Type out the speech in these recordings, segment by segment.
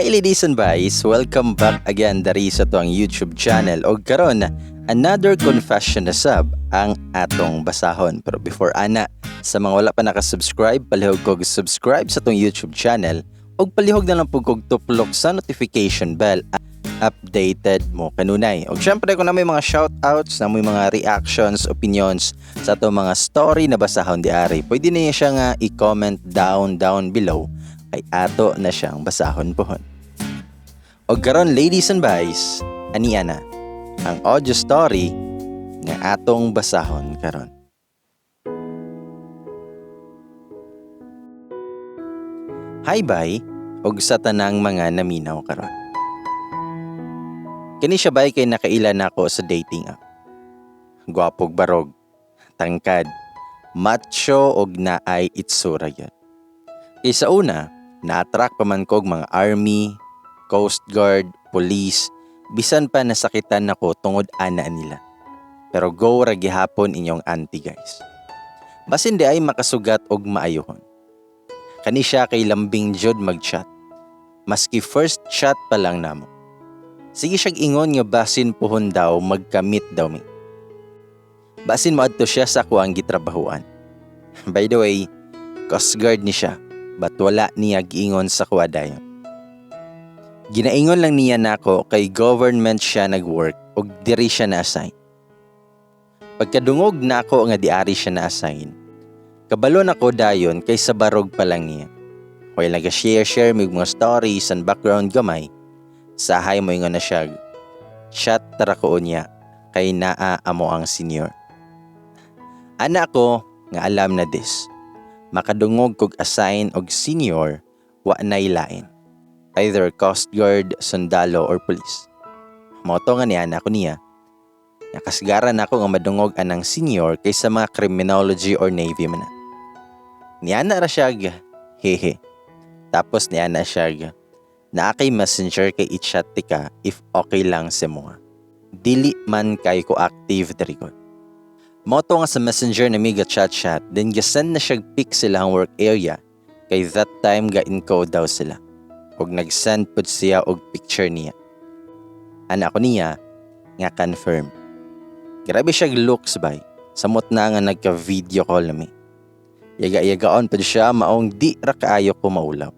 Hi, ladies and guys! Welcome back again dari sa atoang YouTube channel. Og karon, another confession na sab ang atong basahon. Pero before ana, sa mga wala pa nakasubscribe, palihog kog subscribe sa atong YouTube channel og palihog na lang pud kog tuplok sa notification bell, updated mo kanunay. Og syempre, kung naa may mga shoutouts, naa may mga reactions, opinions sa atong mga story na basahon diari, pwede niyo siya nga i-comment down below kay ato na siyang basahon pohon. Og karon, ladies and guys, ania na ang audio story nga atong basahon karon. Hi bay, og sa tanang mga naminaw karon. Kini siya bay kay nakaila nako sa dating app. Gwapog barog, tangkad, macho og naay itsura gyud. Kay sa una, na-attract pa man kog mga army, coast guard, police, bisan pa nasakitan nako tungod ana nila. Pero go ra gihapon inyong auntie, guys. Basin di ay makasugat og maayuhon. Kani siya kay lambing jud mag-chat. Maski first chat pa lang namo. Sige siyag ingon nga basin puhon daw magka-meet daw mi. Basin moadto siya sa akuang gitrabahuan. By the way, Coast Guard ni siya, but wala niya giingon sa kuha dayon. Ginaingon lang niya nako kay government siya nag-work ug diri siya na-assign. Pagkadungog nako nga diari siya na-assign, kabalo nako dayon kay sa barog pa lang niya. While naga-share-share mig mga stories and background gamay, sahay moingon na siya, "Chat tara ko unya kay naa amo ang senior." Ana ko nga alam na this. Makadungog kog assign og senior, wa nay lain. Either Coast Guard, sundalo or police. Mao to nga niana ko niya. Nakasgaran ako nga madungog anang senior kaysa mga criminology or navy man na. Niana ra siya, "Hehe." Tapos niana siya, "Naa kay Messenger kay i-chat tika if okay lang sa mga. Dili man kay ko active diri gud." Mao to nga sa Messenger na mi ga chat-chat, then gasend na siya pic silang work area kay that time ga encode daw sila. Og nag-send pud siya og picture niya. Ana ko niya nga confirm. Grabe siya looks bay. Samot na nga nagka-video call na mi. Yaga-yagaon pud siya maong di ra kaayo ko maulaw.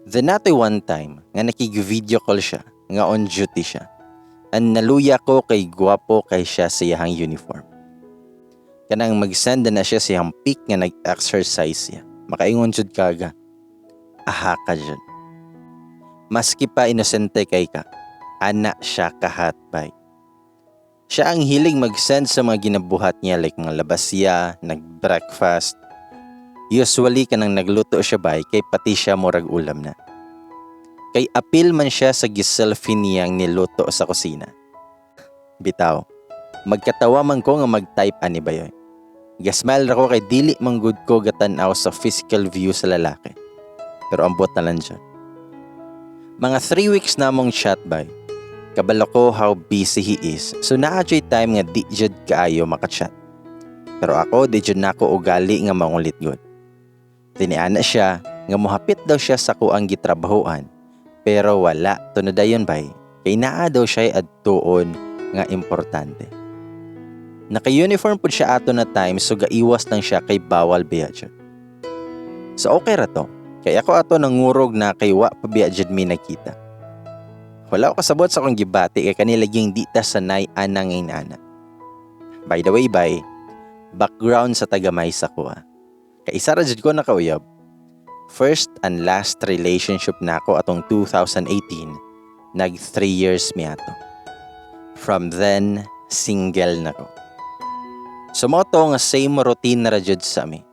Then natoy one time nga nakig-video call siya nga on duty siya. And naluya ko kay gwapo kay siya sa iyahang uniform. Kanang mag-send na siya siyang pic nga nag-exercise siya. Makaingon jud kaga. Aha ka jud. Maski pa inosente kay ka, ana siya kahat bay. Siya ang hilig mag-send sa mga ginabuhat niya like mga labas siya, nag-breakfast. Usually kanang nagluto siya bay kay pati siya murag ulam na. Kay apil man siya sa giselfie niyang niluto sa kusina. Bitaw, magkatawa man ko nga mag-type ani ba yoy. Gasmile ra ko kay dili man gud ko gatan-aw sa physical view sa lalaki. Pero ambot na lang dyan. Mga 3 weeks na mong chat bay. Kabalo ko how busy he is. So naa jud time nga di jud kaayo makachat. Pero ako di jud nako ugali nga mangulit gud. Tiniana siya nga mohapit daw siya sa kuang gitrabahoan. Pero wala tunod dayon bay. Kay naa daw siya adtuon nga importante. Naka-uniform pud siya ato na time, so gaiwas lang siya kay bawal biya jud. So okay ra to. Kay ako ato nangurog na kay wa pa biya jud mi nakita. Wala ko kasabot sa akong gibati kay kanila ging di ta sanay anang inana. By the way bay, background sa tagamay sa kuha. Kay isa ra jud ko nakauyab. First and last relationship nako atong 2018, nag 3 years mi ato. From then, single na ko. So mao to nga same routine na ra jud sa mi.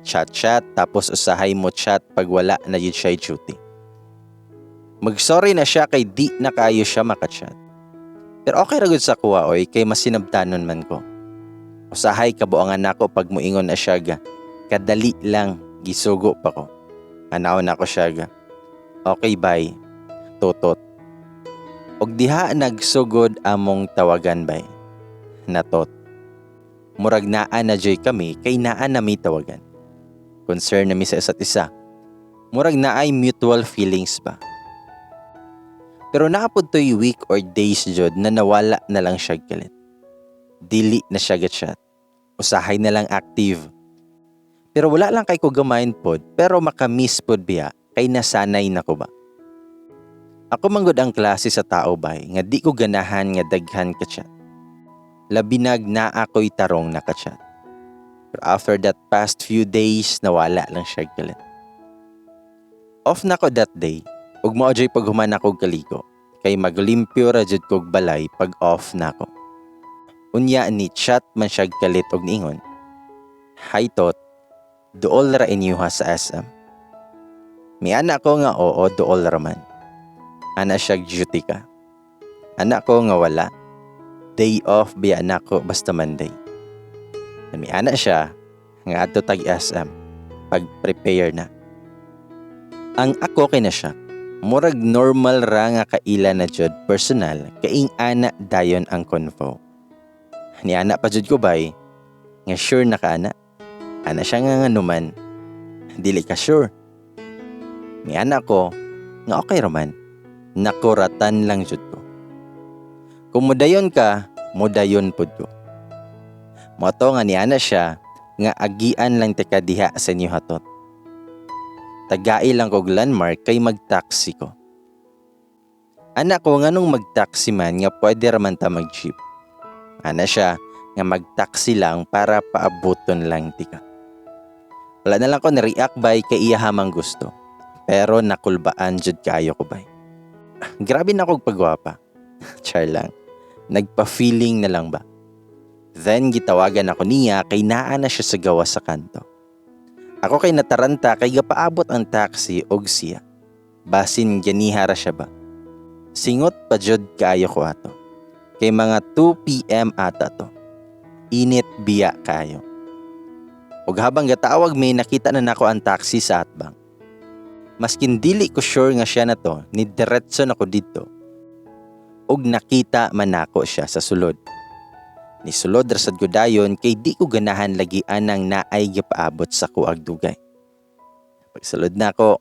Chat-chat tapos usahay mo chat pag wala na jud siya duty. Mag-sorry na siya kay di na kayo siya makachat. Pero okay ra gud sa kuha oy kay masinabtanon man ko. Usahay kabuangan nako pag muingon na siya ga, "Kadali lang, gisugo pa ko." Anaw na ko siya ga, "Okay bye, tutot." Og diha nagsugod among tawagan bay. Natot. Murag naa na joy kami kay naa na may tawagan. Concern na mi sa isa't isa. Murag naay mutual feelings ba. Pero naa pod to'y week or days jud na nawala na lang siya kalit. Dili na siya chat. Usahay na lang active. Pero wala lang kay ko ga-mind pod, pero makamiss pod biya kay nasanay na ko ba. Ako manggod ang klase sa tao bay nga di ko ganahan nga daghan ka chat. Labi nag naa ko'y tarong na ka-chat. Pero after that past few days, nawala lang siya kalit. Off na ko that day, ug mao jud paghuman ako kaligo kay maglimpyo ra jud kog balay pag off na ko. Unya ni chat man siya kalit og niingon, "Hi Tot, duol ra inyuha sa SM?" Miana ko nga oo, duol ra man. Ana siya, "Duty ka?" Ana ko nga wala. Day off biya nako basta Monday. Miana siya nga adto tag SM. Pag-prepare na. Ang ako kay na siya. Murag normal ra nga kaila na jud personal kay ing-ana dayon ang convo. Niana pa jud ko bay nga, "Sure na ka ana?" Ana siya nga nganuman. Dili ka sure? Miana ko nga okay raman. Nakuratan lang jud ko. Kung mudayon ka, mudayon pud ko. Mao to nga niana siya nga agian lang tika diha sa inyo ha, Tot. Tagai lang kog landmark kay mag-taxi ko. Ana ko, nganong mag-taxi man nga pwede raman ta mag-jeep? Ana siya nga mag-taxi lang para paabuton lang tika. Wala na lang ko ni-react bay kay iya hamang gusto. Pero nakulbaan jud kaayo ko bay. Grabe na kog pagwapa. Char lang. Nagpa-feeling na lang ba. Then gitawagan ako niya kay naa na siya sa gawas sa kanto. Ako kay nataranta kay gapaabot ang taxi og siya. Basin ganiha ra siya ba. Singot pa jud kaayo ko ato. Kay mga 2 PM ata to. Init biya kaayo. Ug habang gatawag may nakita na nako ang taxi sa atbang. Maskin dili ko sure nga siya na to, ni diretso na ko didto. Ug nakita man nako siya sa sulod. Ni sulod ra sad ko dayon kay di ko ganahan lagi anang naay gipaabot sa kuag dugay. Pagsulod nako,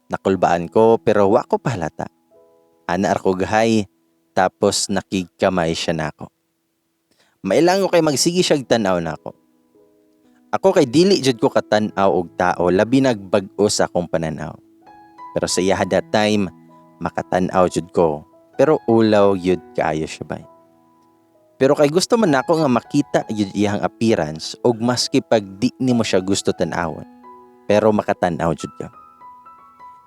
nakulbaan ko pero wa ko pahalata. Ana ra ko gahay, tapos nakigkamay siya nako. Mailang ko kay magsige siyag tan-aw nako. Ako kay dili jud ko katan-aw og tao, labi nag bag-o sa akong pananaw. Pero sa iya that time, makatan-aw jud ko. Pero ulaw jud kaayo siya bay. Pero kay gusto man nako nga makita jud iyang appearance og maski pag di nimo siya gusto tan-awon. Pero makatan-aw jud ka.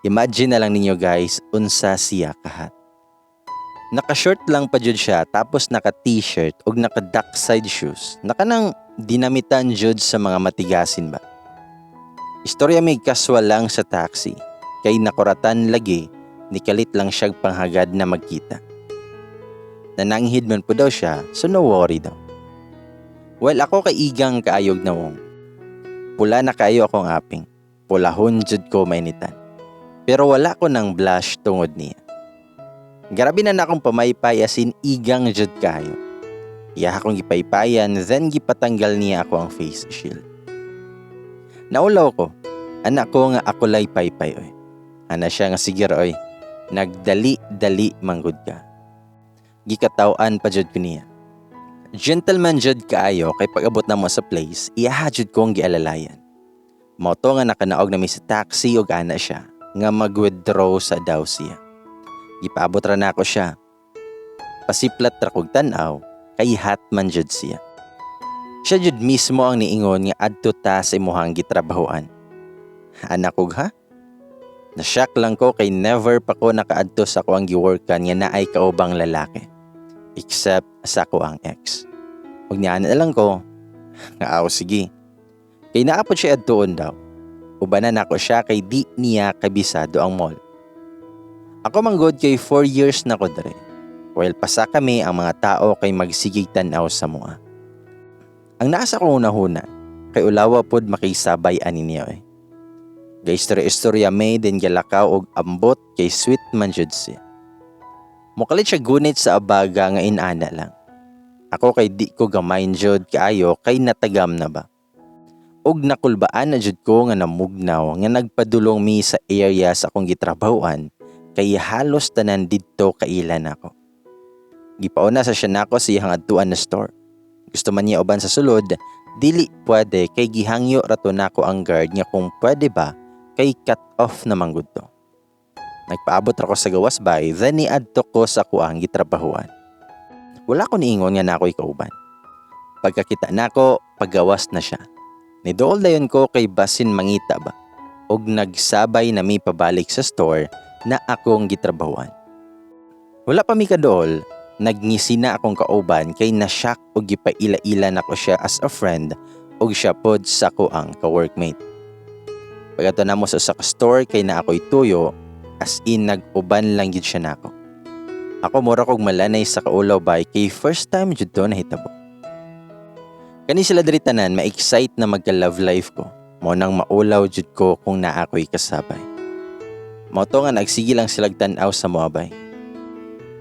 Imagine na lang ninyo guys, unsa siya ka-hot. Naka-short lang pa jud siya, tapos naka t-shirt ug naka duck side shoes. Naka nang dinamitan jud sa mga matigasin ba. Istorya may kaswal lang sa taxi. Kay nakuratan lagi, nikalit lang siyag panghagad na magkita. Nananghid man po daw siya, so no worry daw. Well, ako kay igang kaayog nawong. Pula na kaayo akong aping. Pulahon jud ko mainitan. Pero wala ko ng blush tungod niya. Grabe na akong pamaypay, as in igang jud kaayo. Iya akong gipaypayan, then gipatanggal niya ako ang face shield. Naulaw ko. Ana ko nga ako lay paypay oy. Ana siya nga sige ra oy. Nagdali-dali manggod ka. Gikataw-an pa jud ko niya. Gentleman jud kaayo kay pag-abot na mo sa place, iyaha jud kong gialalayan. Mao to nga nakanaog nami sa taxi ug ana siya nga mag-withdraw sa daw siya. Gipaabot ra nako siya. Pasiplat ra kog tan-aw kay hot man jud siya. Siya jud mismo ang niingon nga adto ta sa imuhang gitrabahoan. Ana kog, "Ha?" Na-shock lang ko kay never pa ko nakaadto sa ako ang giworkan nga naay kaubang lalaki. Except sa ako ang ex. Ug niana na lang ko nga aw sige. Kay naa pod siya adtuon daw. Ubanan nako siya kay di niya kabisado ang mall. Ako manggod kay 4 years na ko dre. While pasa kami ang mga tao kay magsigig tan-aw sa mua. Ang nasa kong hunahuna kay ulawa pod makisabay ani niya eh. Gaistorya-istorya may din galakaw og ambot kay sweet man jud siya. Mukalit siya gunit sa abaga nga inana lang. Ako kay di ko gamayn jud kaayo kay natagam na ba. Og nakulbaan na jud ko nga namugnaw nga nagpadulong mi sa area sa akong gitrabahoan kay Kay halos tanan didto kaila nako. Gipauna sa siya nako sa iyang adtuan na store. Gusto man niya uban sa sulod, dili pwede kay gihangyo ra to nako ang guard nga kung pwede ba kay cut off na man gud to. Nagpaabot ra ko sa gawas bay, then niadto ko sa kuang gitrabahuan. Wala ko niingon nga nako'y kauban. Pagkakita nako, pagawas na siya. Niduol dayon ko kay basin mangita ba. Og nagsabay na mi pabalik sa store na akong gitrabahuan. Wala pa mi kaduol, nagngisi na akong kauban kay na-shock og gipaila-ila nako siya as a friend og siya pod sa akoang ka-workmate. Pag-adto namo sa usa ka store kay naa ko'y tuyo, as in nag-uban lang gyud siya nako. Ako mura kog malanay sa kaulaw bay kay first time jud to nahitabo. Kani sila diri tanan ma-excite na magka-love life ko. Mao nang maulaw jud ko kung naa ko'y kasabay. Mao to nga nagsige lang silag tan-aw sa moabay.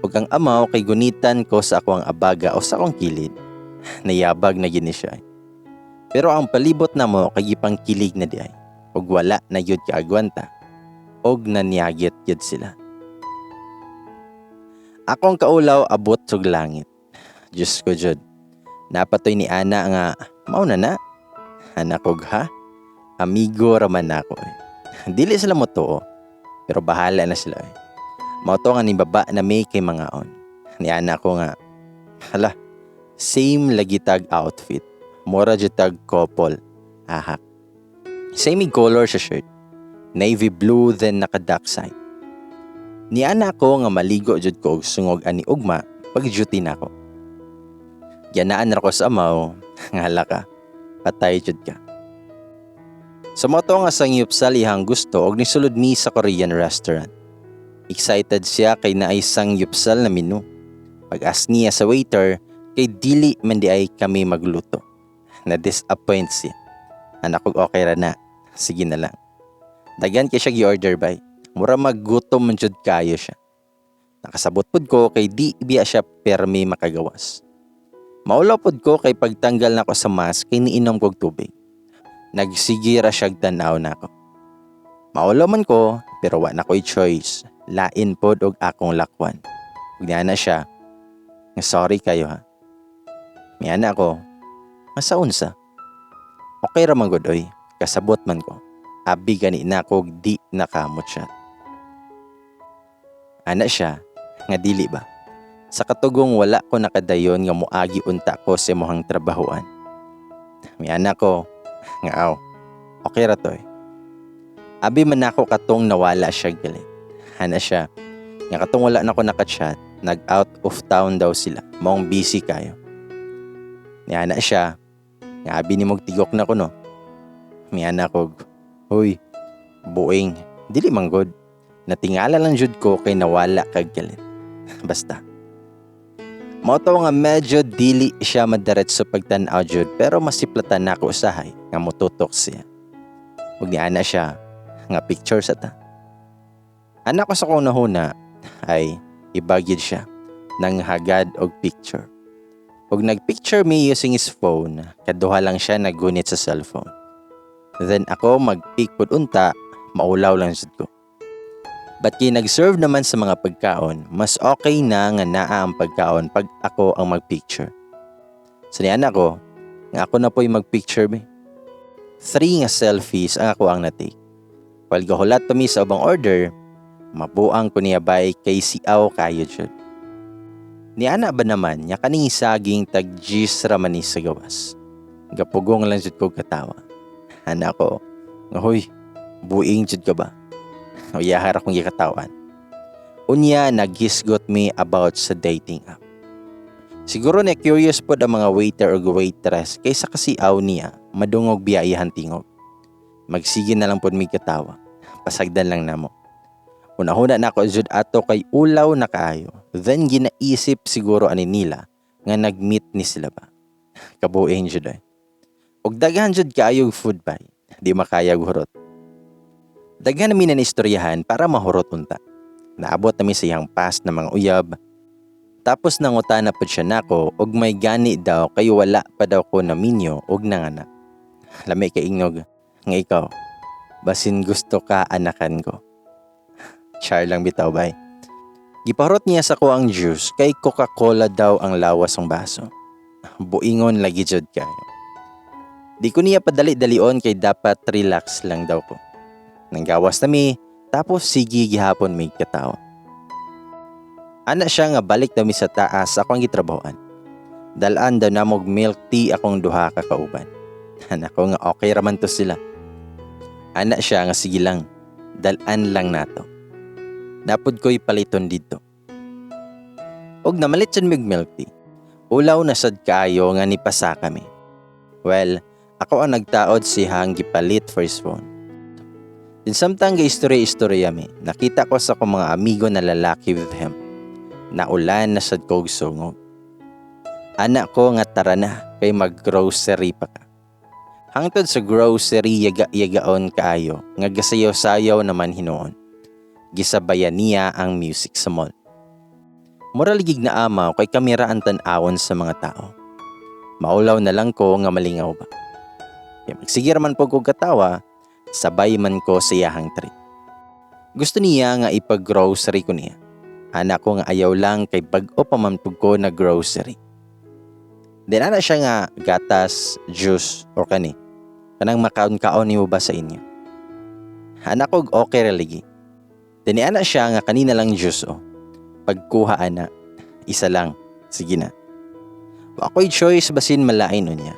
Ug ang amaw kay gunitan ko sa akong abaga o sa akong kilid. Nayabag na gini siya. Pero ang palibot namo kay gipangkilig na diay. Ug wala na gyud kaagwanta. Og nanyagit gyud sila. Akong kaulaw abot sug langit. Diyos ko jud. Napatoy ni Ana nga mao na na. Ana kog ha. Amigo ra man nako eh. Dili sila motuo. Pero bahala na sila eh. Mao to nga nibaba na may kay mangaon. Ni Ana ko nga, hala, same lagi tag outfit. Mura jud tag couple. Ahak. Same color sa shirt. Navy blue, then naka dark side. Niana ko nga maligo jud ko og sungog ani ugma pag duty nako. Gianaan ra ko sa amaw, nga hala ka, patay jud ka. Sa mao to nga sangyupsal iyang gusto og nisulod mi sa Korean restaurant. Excited siya kay naay sangyupsal na menu. Pag-ask niya sa waiter kay dili man di ay kami magluto. Na-disappoint siya. Anak ko, okay ra na. Sige na lang. Daghan kay siya gi-order bay. Mura maggutom man jud kayo siya. Nakasabot pud ko kay di biya siya permi makagawas. Maulaw pud ko kay pagtanggal nako sa mask kay niinom kog tubig. Nagsige ra siyag tan-aw nako. Maulaw man ko pero wa na ko'y choice. Lain pod og akong lakwan. Ug niana na siya nga sorry kayo ha. Miana ako nga sa unsa. Okay ra man gud oy, kasabot man ko. Abi gani na ko di nakamot siya. Ana siya nga dili ba. Sa katugong wala ko nakadayon nga moagi unta ko sa imong trabahoan. Miana ko nga aw. Okay ra to eh. Abi man ako katong nawala siya galit. Ana siya nga katong wala na ko nakachat, nag out of town daw sila. Maong busy kayo. Niana siya nga abi ni mog tigok na ko no. Miana ko, huy, buing, dili man good. Natingala lang jud ko kay nawala kag galit. Basta. Mao to nga medyo dili siya madiretso pagtan-aw jud pero masiplatan nako usahay nga motutok siya. Ug niana siya nga picture sa ta. Ana ko sa kong nahuna ay ibagyid siya nang hagad og picture. Ug nagpicture me using his phone, kaduha lang siya naggunit sa cellphone. Then ako mag-pic pud unta, maulaw lang jud ko. But kay nag-serve naman sa mga pagkaon, mas okay na nga naa ang pagkaon pag ako ang mag-picture. So niana ko, nga ako na po'y mag-picture be. Three nga selfies ang ako ang na-take. While gahulat pa mi sa ubang order, mabuang ko niya bay kay siaw kayo jud. Niana ba naman nya kaning saging tag gis ra man ni sa gawas. Gapugong lang jud ko katawa. Ana ko, nga huy, buing jud ka ba? Uyahar akong gikatawan. Unya naghisgot mi about sa dating app. Siguro na curious pod ang mga waiter o waitress kaysa kasiaw niya madungog biya iyahan tingog. Magsige na lang pod mi katawa. Pasagdan lang namo. Una-una na ako jud ato kay ulaw na kaayo. Then ginaisip siguro ani nila nga nag-meet ni sila ba. Kabuing jud ay. Og daghan jud kaayog food bay. Di makayag hurot. Daghan namin na istoryahan para mahurot unta. Naabot nami sa iyang past na mga uyab. Tapos nangutana pud siya nako og may gani daw kay wala pa daw ko naminyo og nanganak. Lami kay ingnog nga ikaw basin gusto ka anakan ko. Char lang bitaw, bay. Gipahurot niya sa ko ang juice kay Coca-Cola daw ang lawas ng baso. Buingon lagi jud kayo. Di ko niya padali-dalion kay dapat relax lang daw ko. Nanggawas na mi, tapos sige gihapon may katawa. Ana siya nga balik daw mi sa taas sa akong gitrabahoan. Dalaan daw namog milk tea akong duha ka kauban. Ana ko nga okay raman to sila. Ana siya nga sige lang, dalaan lang nato. Napod ko'y paliton dito. Og namalit sad mig milk tea. Ulaw na sad kaayo nga nipasa kami. Well, ako ang nagtaod siyang gipalit for his phone. Din samtang ga istorya-istorya mi, nakita ko sa akong mga amigo na lalaki with him. Naulan na sad kog sungog. Ana ko nga tara na kay mag-grocery pa ka. Hangtod sa grocery, yaga-yagaon kaayo nga gasayaw-sayaw naman hinuon. Gisabayan niya ang music sa mall. Mura ligig na amaw kay kamera ang tan-awon sa mga tao. Maulaw na lang ko nga malingaw ba. Kay magsige man po kog katawa, sabay man ko sa iyahang trip. Gusto niya nga ipag-grocery ko niya. Ana ko nga ayaw lang kay bag-o pa man pud ko na grocery. Then ana siya nga gatas, juice, or kani. Kanang makaon-kaon nimo ba sa inyo? Ana ko okay ra lagi. Then ana siya nga kanina lang juice oh. Pagkuha ana, isa lang. Sige na. Wa ako'y choice basin malain unya.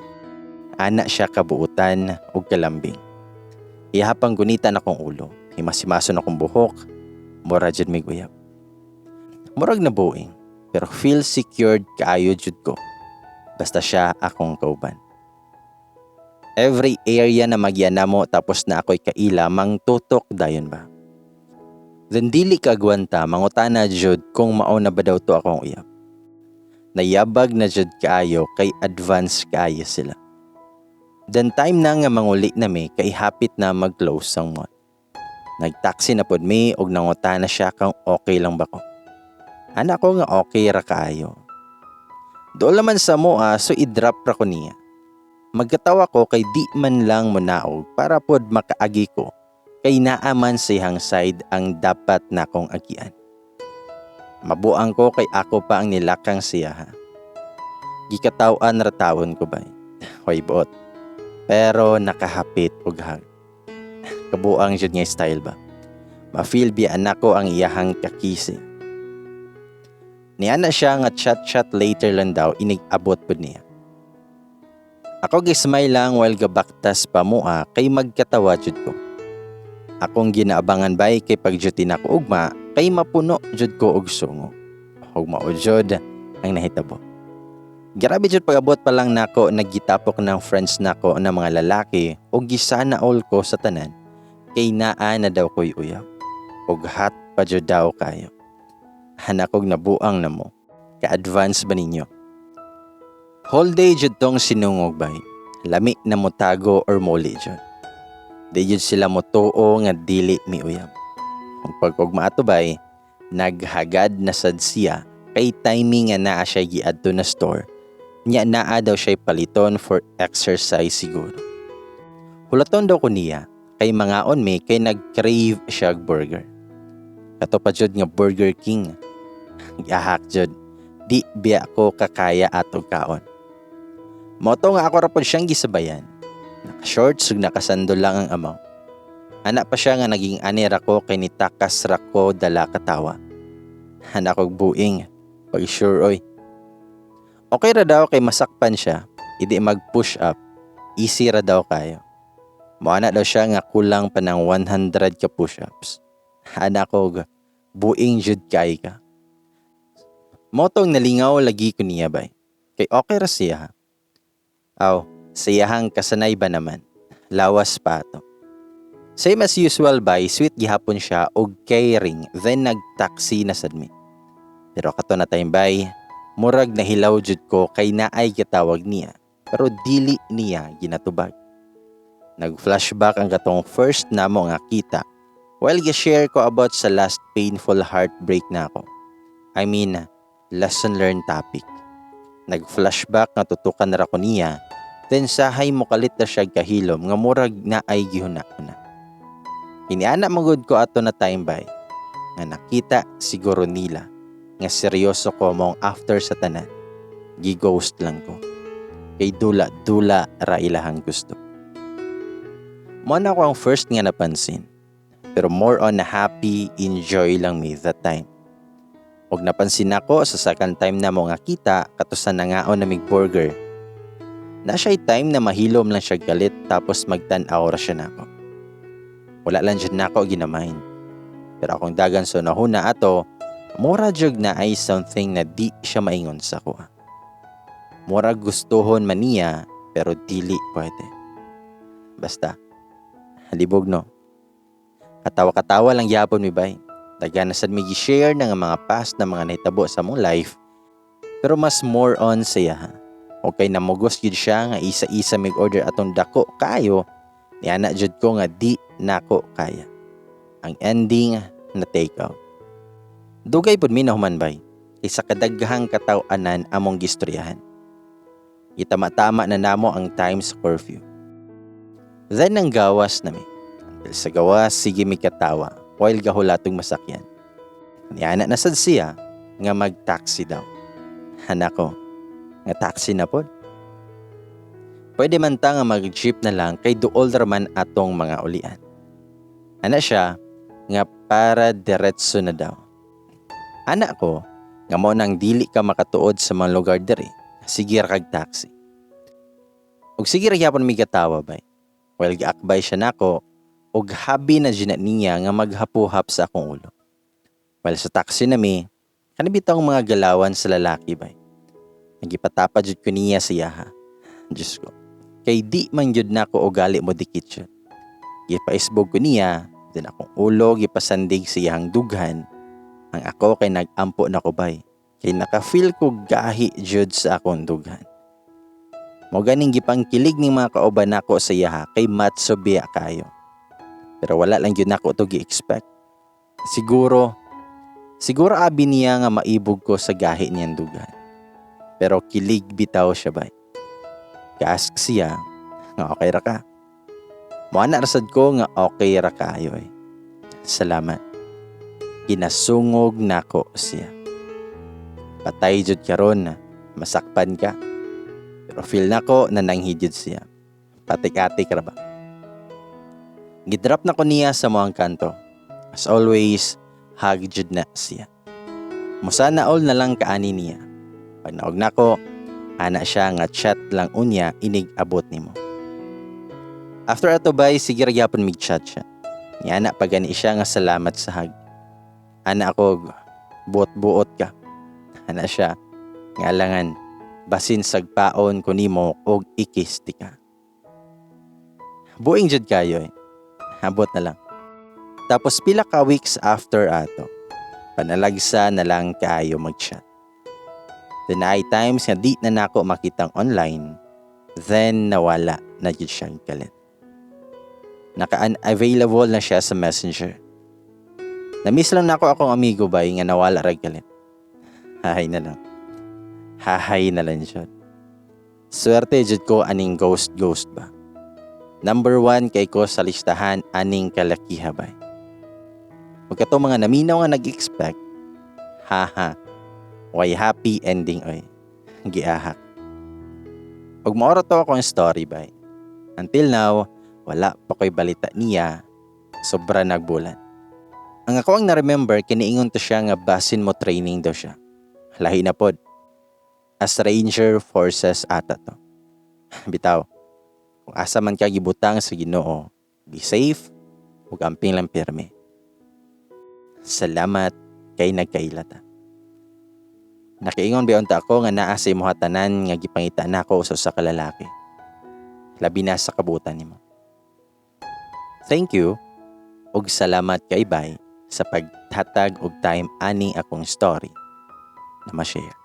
Ana siya kabuutan ug kalambing. Ihapang gunitan akong ulo. Himas-himason akong buhok. Mura jud mig uyab. Murag na buing, pero feel secured kaayo jud ko. Basta siya akong kauban. Every area na magyana mo tapos na ako'y kaila mangtutok dayon ba. Then dili ka agwanta mangutana jud kung mao na ba daw to akong uyab. Nayabag na jud kaayo kay advance kaayo sila. Then time na nga manguli na mi kay hapit na mag-close ang mall. Nagtaxi na pod mi og nangutana siya kung okay lang ba ko. Ana ko nga okay ra kaayo. Dool naman sa moa, so i-drop ra ko niya. Magkatawa ko kay di man lang munaog para pod makaagi ko kay naa man sa iyang side ang dapat nakong agian. Mabuang ko kay ako pa ang nilakang siya ha. Gikatawan ra tawon ko bay. Hoy buot. Pero nakahapit og hug. Kabuang jud nga style ba. Ma-feel biya nako ang iyahang kakisi. Niana siya nga chat-chat later lang daw inig-abot pud niya. Ako gi-smile lang while gabaktas pa mua kay magkatawa jud ko. Akong ginaabangan bay kay pag duty na ko ugma kay mapuno jud ko og sungo. Ug mao jud ang nahitabo. Grabe jud, pag-abot pa lang nako naggitapok ng friends nako na mga lalaki ug gisana all ko sa tanan kay naa na daw ko'y uyab. Ug hot pa jud daw kayo. Ana kog nabuang na mo. Ka-advance ba ninyo? Whole day jud tong sinungog bay. Lami na motago or muli jud. Di jud sila motuo nga dili mi uyab. Ug pag ugma ato bay, naghagad na sad siya kay timing nga naa siya giadto na store. Nya naa daw siya paliton for exercise siguro. Hulaton daw ko niya kay mangaon mi kay nag-crave siya og burger. Kato pa jud nga Burger King. Gahak jud. Di biya ko kakaya atog kaon. Mao to nga ako ra pod siyang gisabayan. Naka-shorts ug nakasando lang ang amaw. Ana pa siya nga naging anir ako kay nitakas ra ko dala katawa. Ana kog buing. Pag sure oy. Okay ra daw kay masakpan siya. Idi mag-push up. Easy ra daw kayo. Moana daw siya nga kulang pa ng 100 ka push-ups. Ana ko buing jud kay ka. Mao tong nalingaw lagi ko niya bay. Kay okay ra siya. Aw, siyahang kasanay ba naman. Lawas pa ato. Same as usual bay, sweet gihapon siya og caring, then nag-taxi na sad mi. Pero kato na time bay, murag nahilaw jud ko kay naay gitawag niya pero dili niya ginatubag. Nag-flashback ang katong first namo nga kita while gi-share ko about sa last painful heartbreak nako. I mean, lesson learned topic. Nag-flashback nga tutukan ra ko niya, then sahay mo kalit na siya kahilom nga murag naay gihuna-huna. Iniana magud ko ato na time bay. Nga nakita siguro nila nga seryoso ko mong after sa tanan. Gi-ghost lang ko. Kay dula-dula ra ilahang gusto. Mo na ako ang first nga napansin. Pero more on na happy, enjoy lang mi that time. Og napansin nako sa second time na mo nga kita kato sa nangaon na mig burger. Na siya time na mahilom lang siya galit, tapos magtan-aw ra siya nako. Wala lang jud nako ginamind. Pero akong dagan sa nahuna ato, mura jud na ay something na di siya maingon sa akoa. Mura gustuhon man niya pero dili pwede. Basta, halibog, no? Katawa-katawa lang yapon mi, bay. Daghan na sad mi gi-share nga mga past na mga nahitabo sa among life. Pero mas more on siya ha. Okay, namugos gyud siya nga isa-isa mig order atong dako kaayo. Niana jud ko nga di nako kaya. Ang ending na take out. Dugay pud mi nahuman, bay. Isa kadaghang kataw-anan among gistoryahan. Itama-tama na namo ang time sa curfew. Then ang gawas nami. Until sa gawas, sige mi katawa while gahulatong masakyan. Niana na sad siya nga mag-taxi daw. Ana ko, nga taxi na pod. Pwede man ta nga mag-jeep na lang kay duol ra man atong mga ulian. Ana siya nga para diretso na daw. Ana ko nga mo nang dili ka makatuod sa mga lugar diri, sige ra kag taxi. Ug sige ra gyapon mi katawa, bay. While giakbay siya nako ug habi na jud na niya nga maghapuhap sa akong ulo. While sa taxi nami, kani bitawng mga galawan sa lalaki, bay. Nagipatapa jud ko niya sa iyaha. Diyos ko. Kay di man jud nako ugali mo dikit siya. Gipaisbog ko niya, then akong ulo gipasandig sa iyang dughan. Ang ako kay nag-ampo na ko, bay. Kay naka-feel ko gahi jud sa akong dughan. Mo ganing gipangkilig ning mga kauban nako sa iyaha kay matso biya kayo. Pero wala lang gyud nako to gi-expect. Siguro abi niya nga maibog ko sa gahi niyang dughan. Pero kilig bitaw siya, bay. Ka-ask siya nga okay ra ka. Mo-ana ra sad ko nga okay ra kayo eh. Salamat. Ginasungog nako siya. Patay jud karon, masakpan ka. Pero feel nako na nanghid siya. Patik-atik ra ba? Gidrop na ko niya sa moang kanto. As always, hug jud na siya. Musana all na lang kaani niya. Pag naog nako, ana siya nga chat lang unya inig abot nimo. After ato, bay, sige ra gyapon mig chat siya. Niana pa gani siya nga salamat sa hug. Ana ako, buot-buot ka. Ana siya, nga alangan, basin sagpaon ko nimo og ikis ti ka. Buing jud kayo eh. Abot na lang. Tapos pila ka weeks after ato, panalagsa na lang kaayo mag-chat. Then ay times nga di na nako makitang online, then nawala na jud siyang kalit. Naka-unavailable na siya sa Messenger. Na-miss lang nako akong amigo, bay, nga nawala ra galit. Hahay na lang. Hahay na lang siya. Swerte jud ko aning ghost ghost ba. Number one kay ko sa listahan aning kalakiha, bay. Ug kato mga naminaw nga nag-expect, haha, way happy ending oy. Giahak. Ug mao ra to akong story, bay. Until now, wala pa ko'y balita niya, sobra nagbulan. Ang ako ang na-remember, kiniingon to siya nga basin mo training daw siya. Lahi na pod. As Ranger Forces ata to. Bitaw, kung asa man ka gibutang sa Ginoo, be safe ug amping lang pirmi. Salamat kay nagkaila ta. Nakiingon ba unta ako nga naa sa imuha tanan nga gipangita nako sa usa ka lalaki. Labi na sa kabutan nimo. Thank you ug salamat kay bay sa paghatag og time aning akong story na ma-share.